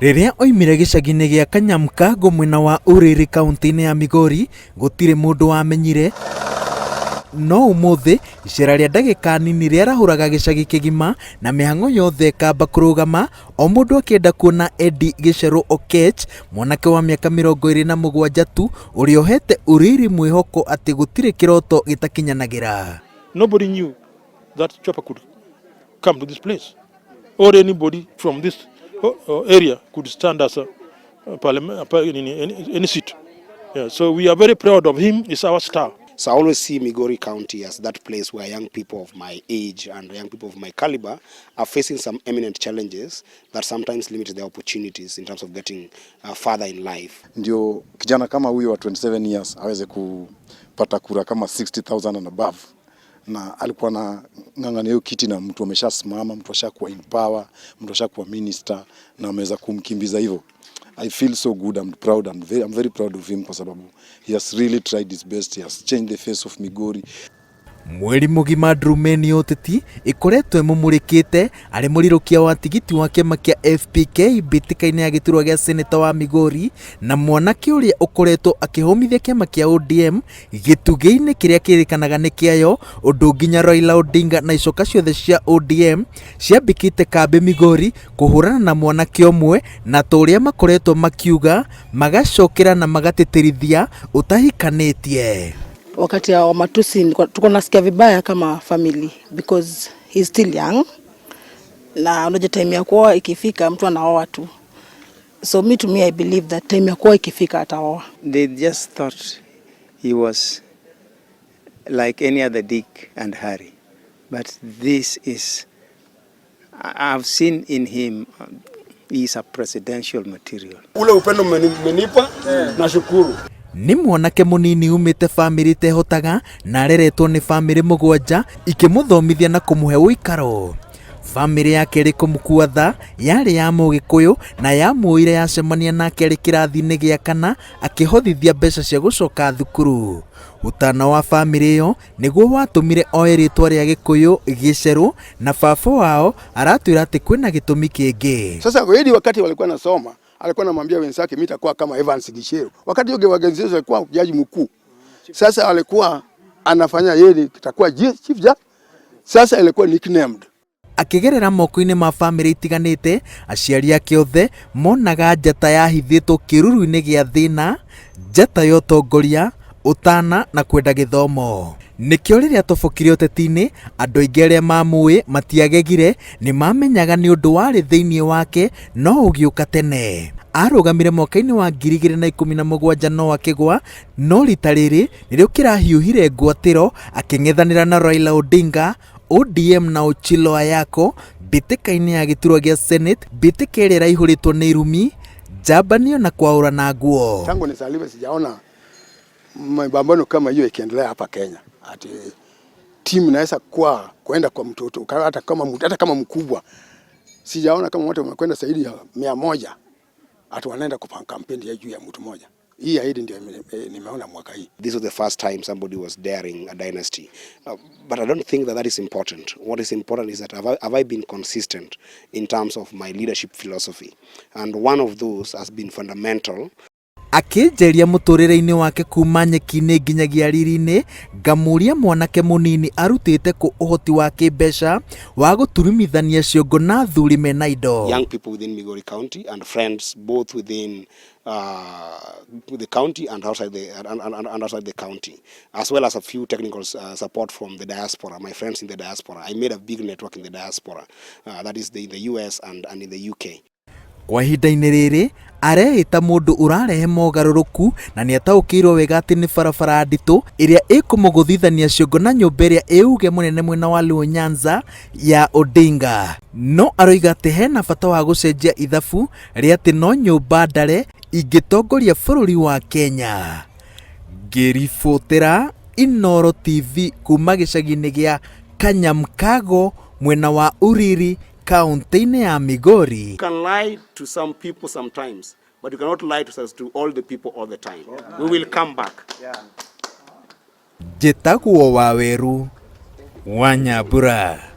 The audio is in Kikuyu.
Rĩrĩa oimire gĩcagi-inĩ gĩa Kanyamkago mwena wa Uriri kaunti-inĩ ya Migori, gũtirĩ mũndũ wamenyire, no ũmũthĩ icera rĩa ndagĩka nini rĩarahũraga gĩcagi kĩgima na mĩhang'o yothe ĩkamba kũrũgama, o mũndũ akĩenda kuona Eddie Gĩcerũ Oketch, mwanake wa mĩaka 27 tu, ũrĩa ũhete Uriri mwĩhoko atĩ gũtirĩ kĩroto gĩtakinyanagĩra. Nobody knew that chopper could come to this place or anybody from this area could stand as a parliament, in any seat. Yeah, so we are very proud of him. He's our star. So I always see Migori County as that place where young people of my age and young people of my caliber are facing some eminent challenges that sometimes limit their opportunities in terms of getting further in life. Ndio kijana kama huyo wa 27 years aweze kupata kura kama 60,000 and above, na alikuwa na ng'ang'ania hiyo kiti na mtu ameshasimama, mtu ashakuwa in power, mtu ashakuwa minister na ameweza kumkimbiza hivyo. I feel so good. I'm proud. I'm very proud of him kwa sababu he has really tried his best. He has changed the face of Migori. Mweri mũgima ndurumeni ya ũteti ĩkoretwo ĩmũmũrĩkĩte arĩ mũrirũkia wa tigiti wa kĩama kĩa FPK mbĩtĩka-inĩ ya gĩturwa gĩa seneta wa Migori na mwanake ũrĩa ũkoretwo akĩhũmithia kĩama kĩa ODM gĩtugĩ-inĩ kĩrĩa kĩrĩkanaga nĩ kĩayo, ũndũ nginya Raila Odinga na icoka ciothe cia ODM ciambĩkĩte kambĩ Migori kũhũrana na mwanake ũmwe, na ta ũrĩa makoretwo makiuga magacokera na magatĩtĩrithia ũtahikanĩtie. Wakati wa matusi tuko nasikia vibaya kama family because he's still young, na unajua time ya kuoa ikifika mtu anaoa tu. So me to me I believe that time ya kuoa ikifika ataoa. They just thought he was like any other Dick and Harry. But this is, I've seen in him, he's a presidential material. Ule upendo mmenipa, nashukuru. Nĩ mwanake mũnini umĩte bamĩrĩ ĩtehotaga na areretwo nĩ bamĩrĩ mũgwanja ikĩmũthomithia na kũmũhe ũikaro. Bamĩrĩ yake ĩrĩ kũmũkua tha yarĩ ya Mũgĩkũyũ na yamuoire yacemania nake arĩ kĩrathi-inĩ gĩa kana akĩhothithia mbeca cia gũcoka thukuru. Ũtana wa bamĩrĩ ĩyo nĩguo watũmire oe rĩtwa rĩa Gĩkũyũ Gĩcerũ, na baba wao aratwĩra atĩ kwĩna gĩtũmi kĩngĩ. Sasa kweli wakati walikuwa nasoma alikuwa anamwambia wenzake, mimi nitakuwa kama Evans Gicheru. Wakati hiyo Gicheru alikuwa jaji mkuu. Sasa alikuwa anafanya yeye kitakuwa chief judge. Sasa ilikuwa nicknamed. Akĩgerera moko-inĩ ma bamĩrĩ itiganĩte, aciari ake othe monaga njata yahithĩtwo kĩruru-inĩ gĩa thĩna, njata ya ũtongoria, ũtana na kwenda gĩthomo. Nĩkĩo rĩrĩa atobokire ũteti-inĩ, andũ aingĩ arĩa mamũĩ matiagegire, nĩ mamenyaga nĩ ũndũ warĩ thĩinĩ wake no ũgĩũka tene. Arũgamire mwaka-inĩ wa 2017 no akĩgwa, no rita rĩrĩ nĩrĩo kĩrahiũhire ngwatĩro akĩng'ethanĩra na Raila Odinga, ODM na Ochilo Ayako mbĩtĩka-inĩ ya gĩturwa gĩa Senate, mbĩtĩka ĩrĩa ĩraihũrĩtwo nĩ irumi, njambanio na kwaũrana nguo. Tangu nizaliwe sijaona mapambano kama hiyo ikiendelea hapa Kenya. Ati timu inaweza kuwa kwenda kwa mtoto hata kama mkubwa. Sijaona kama watu wamekwenda zaidi ya 100 ati wanaenda kupanga kampeni ya juu ya mtu mmoja. Hii ahidi ndio nimeona mwaka hii. This was the first time somebody was daring a dynasty. But I don't think that that is important. What is important is that have I been consistent in terms of my leadership philosophy? And one of those has been fundamental. Akĩnjeria mũtũrĩre-inĩ wake kuma nyeki-inĩ nginyagia riri-inĩ, ngamũria mwanake mũnini arutĩte kũ ũhoti wa kĩmbeca wa gũturumithania ciongo na athuri mena indo. Young people within Migori County and friends both within the county and outside the county, as well as a few technical support from the diaspora, my friends in the diaspora. I made a big network in the diaspora, that is in the US and in the UK. Kwa ihinda-inĩ rĩrĩ areĩta mũndũ ũrarehe mogarũrũku na nĩataũkĩirwo wega atĩ nĩ barabara nditũ ĩrĩa ĩkũmũgũthithania ciongo na nyũmba ĩrĩa ĩuge mũnene mwena wa Luo Nyanza ya Odinga. No aroiga atĩ hena bata wa gũcenjia ithabu rĩa atĩ no nyũmba ndare ingĩtongoria bũrũri wa Kenya. Ngĩribotera Inooro TV kuma gĩcagi-inĩ gĩa Kanyamkago mwena wa Uriri kaunti-inĩ ya Migori. You can lie to some people sometimes, but you cannot lie to all the people all the time. We will come back. Njĩtagwo Waweru wa Nyambura.